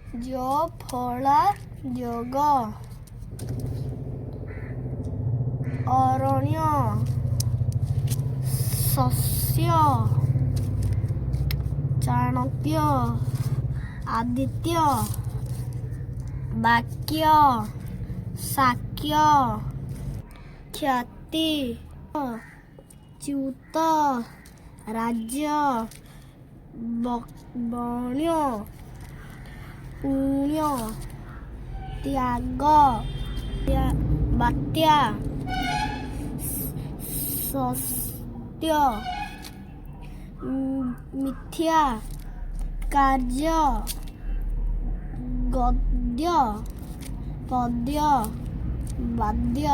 ଜଫଳା ଯୋଗ, ଅରଣ୍ୟ, ଶସ୍ୟ, ଚାଣକ୍ୟ, ଆଦିତ୍ୟ, ବାକ୍ୟ, ଶାକ୍ୟ, ଖ୍ୟାତି, ଚ୍ୟୁତ, ରାଜ୍ୟ, ବଣ୍ୟ, ପୁଣ୍ୟ, ତ୍ୟାଗ, ବାତ୍ୟା, ସତ୍ୟ, ମିଥ୍ୟା, କାର୍ଯ୍ୟ, ଗଦ୍ୟ, ପଦ୍ୟ, ବାଦ୍ୟ,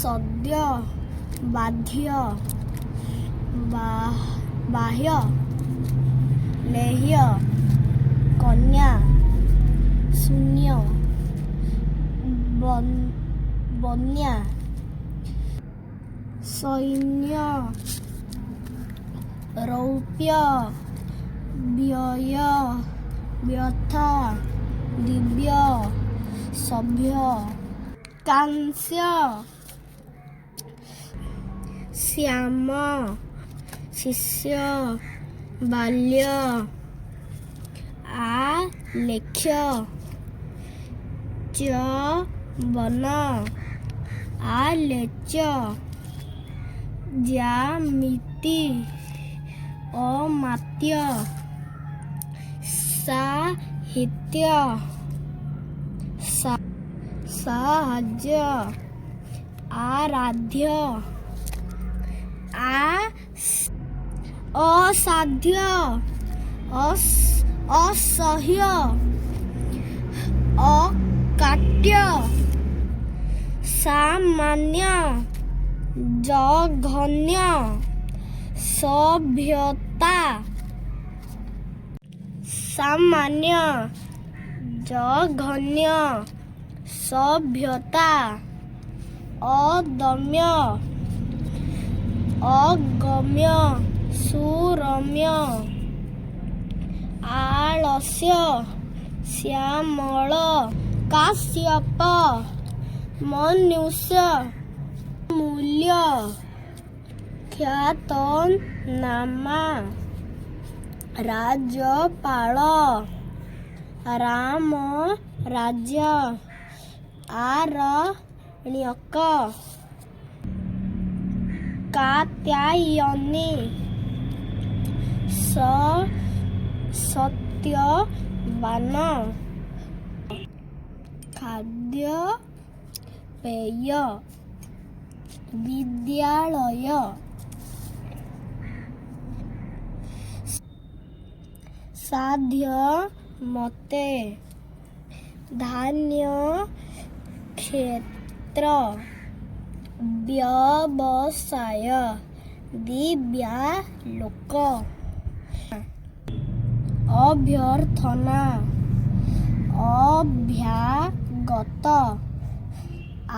ସଦ୍ୟ, ବାଧ୍ୟ, ବାହ୍ୟ, ଲେହ୍ୟ, କନ୍ୟା, ଶୂନ୍ୟ, ବନ୍ୟା, ସୈନ୍ୟ, ରୌପ୍ୟ, ବ୍ୟୟ, ବ୍ୟଥା, ଦିବ୍ୟ, ସଭ୍ୟ, କାଂସ୍ୟ, ଶ୍ୟାମ, ଶିଷ୍ୟ, ବାଲ୍ୟ, ଆଲେଖ୍ୟ, ଚ୍ୟବନ, ଆଲେଚ୍ୟ, ଜ୍ୟାମିତି, ଅମାତ୍ୟ, ସାହିତ୍ୟ, ସାହାଯ୍ୟ, ଆରାଧ୍ୟ, ଅସାଧ୍ୟ, ଅସହ୍ୟ, ଅକାଟ୍ୟ, ସାମାନ୍ୟ, ଜଘନ୍ୟ, ସଭ୍ୟତା, ସାମାନ୍ୟ, ଜଘନ୍ୟ, ସଭ୍ୟତା, ଅଦମ୍ୟ, ଅଗମ୍ୟ, ସୁରମ୍ୟ, ଆଳସ୍ୟ, ଶ୍ୟାମଳ, କାଶ୍ୟପ, ମନୁଷ୍ୟ, ମୂଲ୍ୟ, ଖ୍ୟାତନାମା, ରାଜପାଳ, ରାମ ରାଜ୍ୟ, ଆରଣ୍ୟକ, କାତ୍ୟାୟନୀ, ସତ୍ୟବାନ, ଖାଦ୍ୟ ପେୟ, ବିଦ୍ୟାଳୟ, ସାଧ୍ୟ ମତେ, ଧାନ୍ୟ କ୍ଷେତ୍ର, ବ୍ୟବସାୟ, ଦିବ୍ୟାଲୋକ, ଅଭ୍ୟର୍ଥନା, ଅଭ୍ୟାଗତ,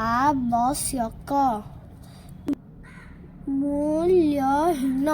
ଆବଶ୍ୟକ, ମୂଲ୍ୟହୀନ।